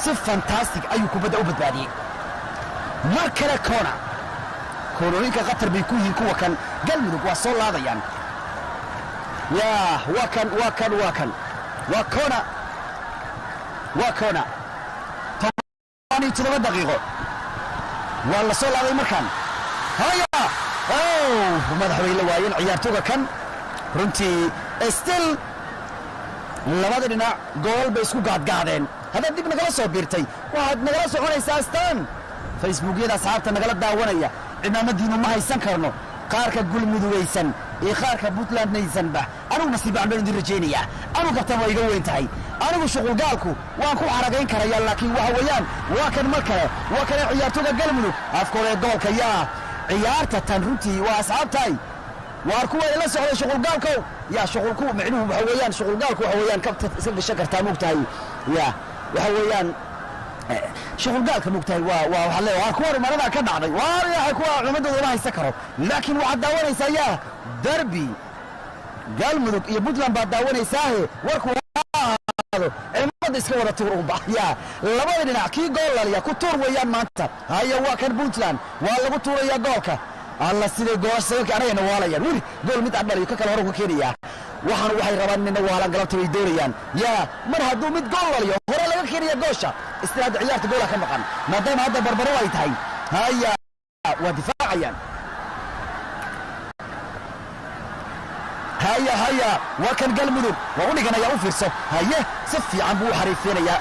Si fantastic ayuu kubadda u badbaadiyey. Mar kale koona, koonooyinka khatar bay ku yihiin kuwa kan. Galmudug waa soo laadayaan. Yaa, waa kan, waa kan, waa kan, waa koona, waa koona. 17 daqiiqo waa la soo laaday markaan. Haya, oh, madax bay la waayeen ciyaartooga kan. Runtii still labada dhinac gool bay isku gaadgaadeen. Haddaad dib nagala soo biirtay, waxaad nagala soconaysaa astaan Facebookyada. Asxaabta nagala daawanaya, cimaamadiinu ma haysan karno, qaarka Gulmudugaysan iyo qaarka Puntlandnaysanba. Anigu nasiib baan idin rajaynayaa. Anigu kabtan waa iga weyn tahay, anigu shuqulgaalku waan ku xaragayn karaya, laakiin waxa weeyaan waa kan mar kale, waa kane ciyaartooga Galmudug afkooda ee goolka. Yaa, ciyaarta tan runtii waa asxaabtahay waar kuwa ila socday shuqulgaalkow. Yaa, shuqulku micnuhu waxa weeyaan, shuqulgaalku waxa weeyaan kabta iska gashan kartaa, moogtahay. Yaa, waxa weeyaan shuqulgaalka, moogtahay. Waa waxaa leeyahay waar kuwa marada ka dhacday, waar yahay kuwa cumadooda ma haysan karo, laakiin waxaad daawanaysaa, yaa, derby Galmudug iyo Puntland baad daawanaysaahe. Warku ahaado ciidamada iska wada tuur unba. Yaa, labada dhinac kii gool laliya ku tuur weeyaan maanta. Haya, waa kan Puntland, waa lagu tuurayaa goolka. Alla, siday goolasha sagalka anagayna waalayaan. Weli gool mid aan dhaliyo ka kale hore ka keenayaa. Waxaan waxay rabaan inayna waalaan galabta bay doonayaan. Yaa, mar hadduu mid gool laliyo, hore laga keenaya goosha. Isla hadda ciyaarta goola ka maqan, maadaama hadda barbaro ay tahay. Haya, waa difaacayaan. Haya, haya, waa kan Galmudug, waa u dhiganaya, u fiirso. Haye, si fiican buu u xariifinayaa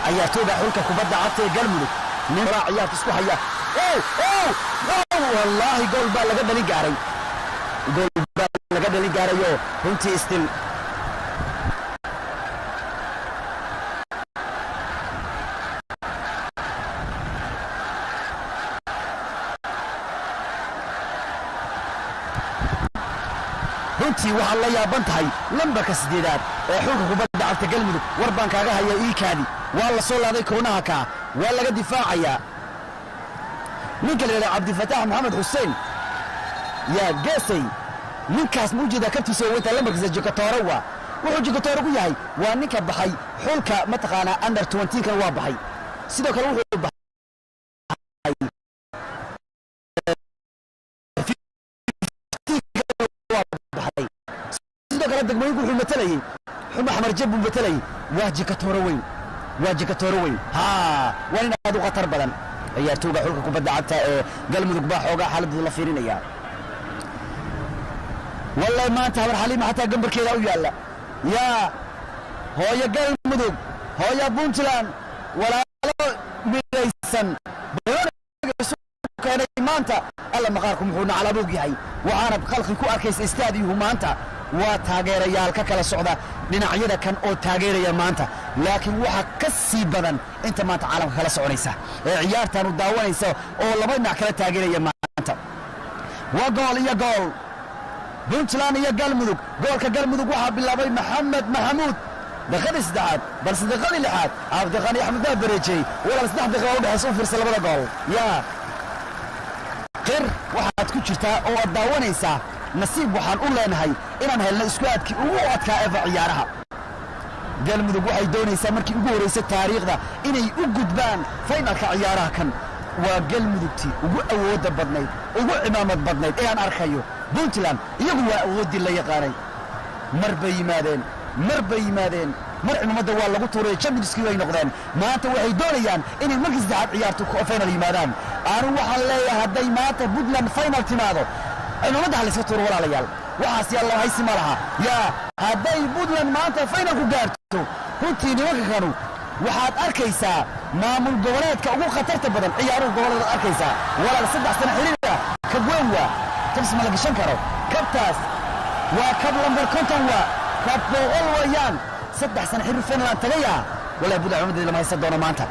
ciyaartooyda xulka kubadda cagta ee Galmudug. Nin horaa ciyaarta isku haya. Oh, oh, oh, wallaahi gool baa laga dhalin gaaray, gool baa laga dhalin gaarayo runtii still. Runtii waxaad la yaaban tahay lambarka 8aad ee xulka kubadda cagta Galmudug. War baan kaaga haya, iikaadi. Waa la soo laaday koonaha kaa, waa laga difaacayaa. Ninka la yidhahda Cabdifataax Maxamed Xuseen, yaa geesay, ninkaas ma ujeedaa? Kabtiisa oo weyntaa, lambarkiisa jikatoore waa. Wuxuu jikatoore ku yahay waa ninka baxay xulka mataqaanaa under 20 kan waa baxay. Sidoo kale wuxuu baxay, waa baxay. Sidoo kale degmooyinku wuxuu matalayey xuma Xamarjab buu matalayey. Waa jikatoore weyn, waa jikatoore weyn. Haa, waa nin aad u khatar badan. Ciyaartooyga xulka kubadda cagta ee Galmudug baa xoogaa xaaladooda la fiirinaya. Wallahi maanta habar Xaliima xataa gambarkeeda u yaalla. Yaa, hooyo Galmudug, hooyo Puntland, walaalo midaysan isu keenay maanta. Alla, maqaarku muxuu nacalaboog yahay. Waxaanad khalqi ku arkaysa istaadiyuhu maanta waa taageerayaal ka kala socda dhinacyada kan oo taageeraya maanta, laakiin waxaa ka sii badan inta maanta caalamka kala soconaysa ee ciyaartaanu daawanaysa oo laba dhinac kala taageeraya. Maanta waa gool iyo gool, Puntland iyo Galmudug. Goolka Galmudug waxaa bilaabay Maxamed Maxamuud daqiiqadii 3aad, balse daqiiqadii 6aad Cabdiqani Axmed baa bareejiyey. Walaal, 3 daqiiqa u dhexaysa, u fiirsa labada gool. Yaa, qir waxaad ku jirtaa oo aad daawanaysaa. Nasiib waxaan u leenahay inaan helno isku aadkii ugu adkaa eeva ciyaaraha. Galmudug waxay doonaysaa markii ugu horraysay taariikhda inay u gudbaan finalka ciyaaraha kan. Waa Galmudugtii ugu awoodda badnayd, ugu cimaamad badnayd ee aan arkayo. Puntland iyagu waa awooddii la yaqaanay. Mar bay yimaadeen, mar bay yimaadeen, mar cimamadda waa lagu tuuray, championskii bay noqdeen. Maanta waxay doonayaan inay markii saddexaad ciyaarto final yimaadaan. Anu waxaan leeyahay, hadday maanta Puntland final timaado, cimamadda ha layska tuuro. Walaalayaal, waxaas yaa loo haysi ma laha. Yaa, hadday Puntland maanta finalku gaarto, runtii nimanka kanu waxaad arkaysaa maamul goboleedka ugu khatarta badan ciyaaruhu goboleedaad arkaysaa. Walaal, 3 sano xiriira kab weyn waa kabs ma la gashan karo. Kabtaas waa kab lambar 50, waa kab 100 weeyaan. 3 sano xiriir Finland tagaya. Wallahi Puntland cimadeeda lama haysan doono maanta.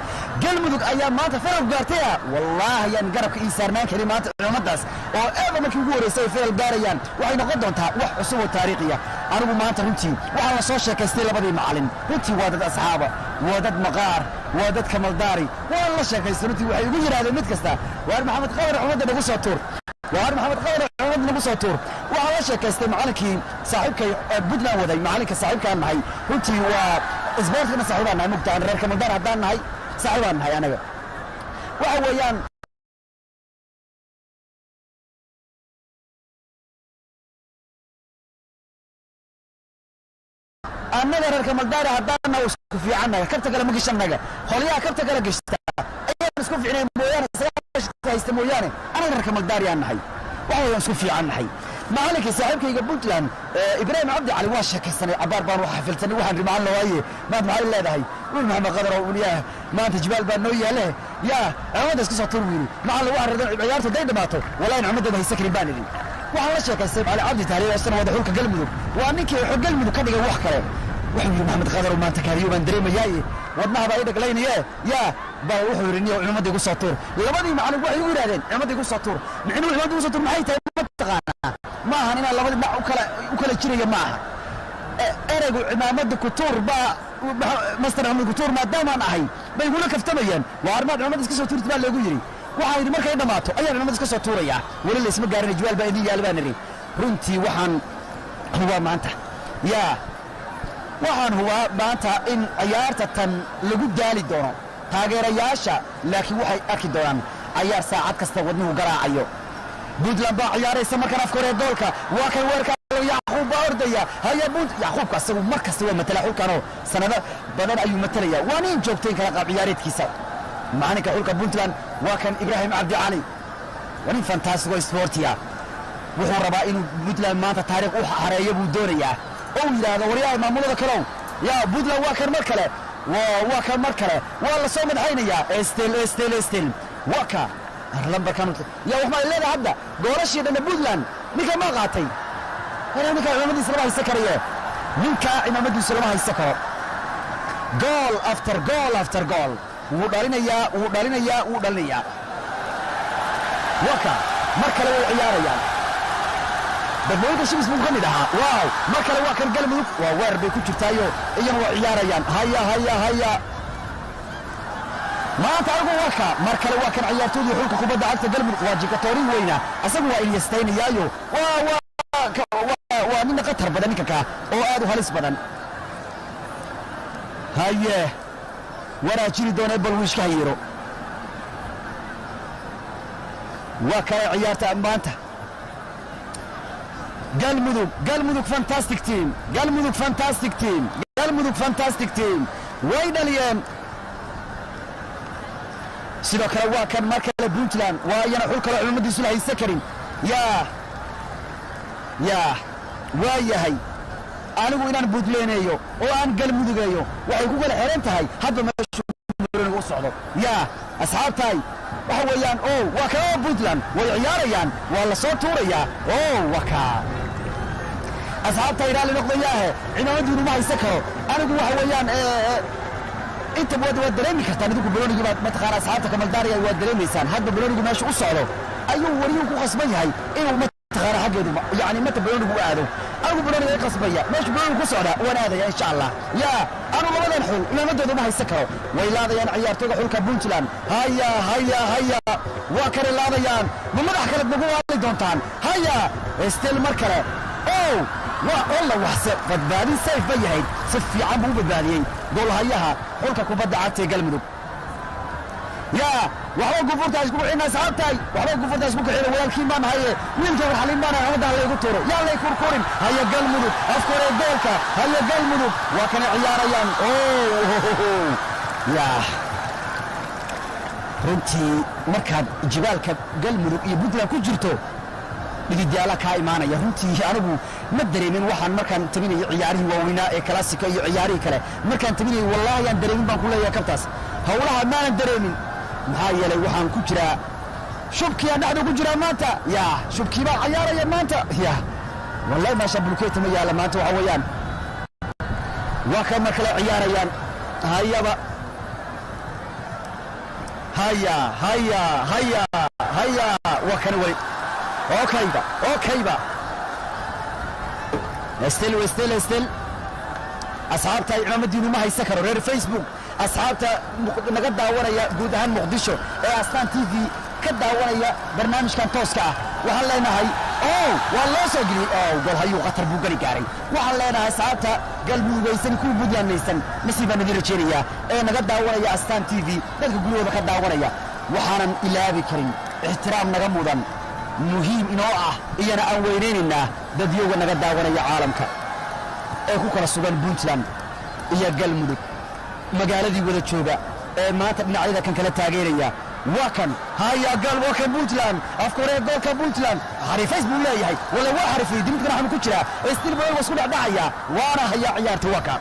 Galmudug ayaa maanta final gaartaya. Wallaahi ayaan garabka ii saarnaan karin maanta ciidamadaas oo eeba markii ugu horreysay ay final gaarayaan. Waxay noqon doontaa wax cusub oo taariikhiya. Anigu maanta runtii waxaan la soo sheekaystay labadii macalin. Runtii waa dad asxaaba, waa dad maqaar, waa dad kamaldaari. Waan la sheekaystay. Runtii waxay ugu yidhahdeen mid kasta, waar Maxamed Qadar cumadda nagu soo tuur, waar Maxamed Qadar cumadda nagu soo tuur. Waxaan la sheekaystay macalinkii saaxiibkay Puntland waday, macalinka saaxiibkaan nahay. Runtii waa Isboortigana saaxiibaan nahay, mugtaan reer Kamaldaar haddaan nahay saaxiibaan nahay anaga. Waxa weeyaan annaga reer Kamaldaari haddaan nahay isku fiicannaga, kabta kale ma gashannaga. Qolyaha kabta kale gashta ayaan isku fiicnayn mooyaane, sagaashka haysta mooyaane, anaga reer Kamaldaari aan nahay, waxa weeyaan isku fiican nahay. Macallinkii saaxiibkayga Puntland Ibraahim Cabdi Cali waa sheekaysanay cabaar baan wax xafilsanay. Waxaan ri macallin waaye maanta maxay leedahay wiil Maxamed Qadar oo yaa maanta jibaal baa noo yaale, yaa cimaamada iska soo tuur wiili macallin. Waxaan rabaa ciyaartu haday dhamaato wallahi cimaamada haysa karin baan idhi. Waxaan la sheekaystay Cali Cabdi Tahliil oo isna wada xulka Galmudug, waa ninkii xul Galmudug ka dhigay wax kale. Wuxuu yidhi Maxamed Qadar maanta kaariyo baan dareemayaaye, wadnaha baa i dhaglaynaye, yaa baa wuxuu yidhi niyow cimaamada igu soo tuur. Labadii macallin waxay igu yidhahdeen cimaamada igu soo tuur. Micnuhu cimaamada igu soo tuur maxay tahay ma taqaanaa? Ma ahan inaan labada dhinac u kala jiraya, ma aha ereygu cimaamada kutuur baa master cimaamada kutuur maadaamaan ahay bay igula kaftamayeen. Waa arrimaad cimaamada iska soo tuurti baa loogu yidhi. Waxaan yidhi markay dhammaato ayaan cimaamada iska soo tuurayaa, weli laysma gaarin, jibaal baa idin yaala baan idhi. Runtii waxaan hubaa maanta, yaa waxaan hubaa maanta in ciyaarta tan lagu daali doono taageerayaasha, laakiin waxay arki doonaan cayaar saacad kasta wadnuhu garaacayo. Puntland baa ciyaaraysa markan afka hore goolka, waa kan weerka, Yacquub baa ordaya haya. Bunt Yacquubka asagu mar kasta waa matala xulkanoo sanado badan ayuu matalaya, waa nin joogtayn kara qaab ciyaareedkiisa. Macalinka xulka Puntland waa kan Ibraahim Cabdi Cali, waa nin fantastico sportia. Wuxuu rabaa inuu Puntland maanta taariikh u hareeyo buu doonayaa oo uu yidhaahdo waryaha maamulada kalow yaa Puntland. Waa kan mar kale, waa kan mar kale, waa la soo madaxaynayaa. Estel estel estel, waa ka lambarkan yaa wax maa leedahay hadda goolashii dhanna Puntland ninka ma qaatay. Ninka cimaamadiisa lama haysan karaye, ninka cimaamadiisa lama haysan karo. Goal after goal after goal wuu dhalinayaa, wuu dhalinayaa, wuu dhalinayaa. Waa ka mar kale way ciyaarayaan. Degmooyinka Shibis buu ka mid ahaa. Waaw, mar kale waa kan Galmudug, waa weer bay ku jirtaayo, iyana waa ciyaarayaan. Haya haya haya, maanta anigu waa ka mar kale waa kan ciyaartoydii xulka kubadda cagta Galmudug, waa jikatoori weyna, asagu waa ilyastaynayaayo, waa nin khatar badan ninka ka oo aad u halis badan. Haye, waraa jiri doonee bal wiishka hayiro. Waa kale ciyaarta maanta Galmudug, Galmudug fantastic team, Galmudug fantastic team, Galmudug fantastic team way dhaliyeen. Sidoo kale waa kan mar kale Puntland, waa iyana xul kale cimaamadiisu la haysan karin. Yaa yaa waa yahay anigu inaan Puntlandeeyo oo aan Galmudugeeyo waxay ku kala xiran tahay hadba meeshu u socdo. Yaa asxaabtahay, waxa weeyaan o waa kan oo Puntland way ciyaarayaan, waa la soo tuurayaa o waa kaa. Asxaabta raalli noqdayaahe, cimaamadiinu ma haysan karo anigu. Waxa weeyaan inta waad dareemi kartaan idinku baloonigii baad mataqaana, asxaabta Kamaldaariya waad dareemaysaan hadba baloonigu meesha u socdo ayuu wariyuhu ku khasban yahay inuu mataqaana xaggeedu, yacni mata baloonigu u aado. Anigu balooniga i khasbaya, meeshu baloonigu ku socda waan aadaya insha Allah. Yaa anu labadan xul cimaamaddooda ma haysan karo. Way laadayaan ciyaartooyga xulka Puntland. Haya haya haya, waa kale laadayaan, ma madax kalead nagu waali doontaan? Haya, stil mar kale ow, waa olla waxse badbaadin sayf ba yahayd, si fiican buu u badbaadiyey goolhayaha xulka kubadda cagta ee Galmudug. Yaa waxba gufurta isku kicina asxaabtahay, waxba gufurta isku kicina, walaalkiin baan haye, wiilka warxalin baan haye, ummadda laygu tuuro yaa lay kurkurin. Haya Galmudug afka hore goolka, haya Galmudug waa kana ciyaarayaan. Yaa runtii markaad jibaalka Galmudug iyo Puntland ku jirto dhididyaala kaa imaanaya. Runtii anigu ma dareemin waxaan markaan tabinayo ciyaarihii waaweynaa ee kalaasika iyo ciyaarihii kale markaan tabinayay, wallaahi aan dareemin baan ku leeyahay kabtaas howlaha maanan dareemin, maxaa yeelay waxaan ku jiraa shubkii aan dhexda ku jiraa maanta. Yaa shubkii baa cayaaraya maanta, yaa wallahi maasha bulkeeta ma yaala maanta. Waxa weeyaan waa ka mar kale ciyaarayaan. Hayaba haya haya haya haya, waa kana weli okayba okayba, stil stil stil. Asxaabta cimaamadiinu ma haysan karo. Reer Facebook, asxaabta naga daawanaya guud ahaan Muqdisho ee Astaan TV ka daawanaya barnaamijkan tooska ah, Waxaan leenahay oo waa loo soo geliyey oo golhayuu khatar buu geli gaaray. Waxaan leenahay saabta Galmudugaysan, kuwa Puntlandaysan, nasiib baan idin rajaynayaa ee naga daawanaya Astaan TV, dadka guryahooda ka daawanaya. Waxaanan ilaabi karin ixtiraam naga mudan, muhiim inoo ah, iyana aan weynaynaynaa dadyowga naga daawanaya caalamka ee ku kala sugan Puntland iyo Galmudug, magaaladii wada jooga ee maanta dhinacyada kan kala taageeraya. Waa kan haya gal, waa kan Puntland, afka hore ee goolka Puntland. Xariifays buu leeyahay, wala waa xarifiyey. Dimidkana waxaanu ku jiraa stil baa isku dhacdhacaya, waana hayaa ciyaarta, waa ka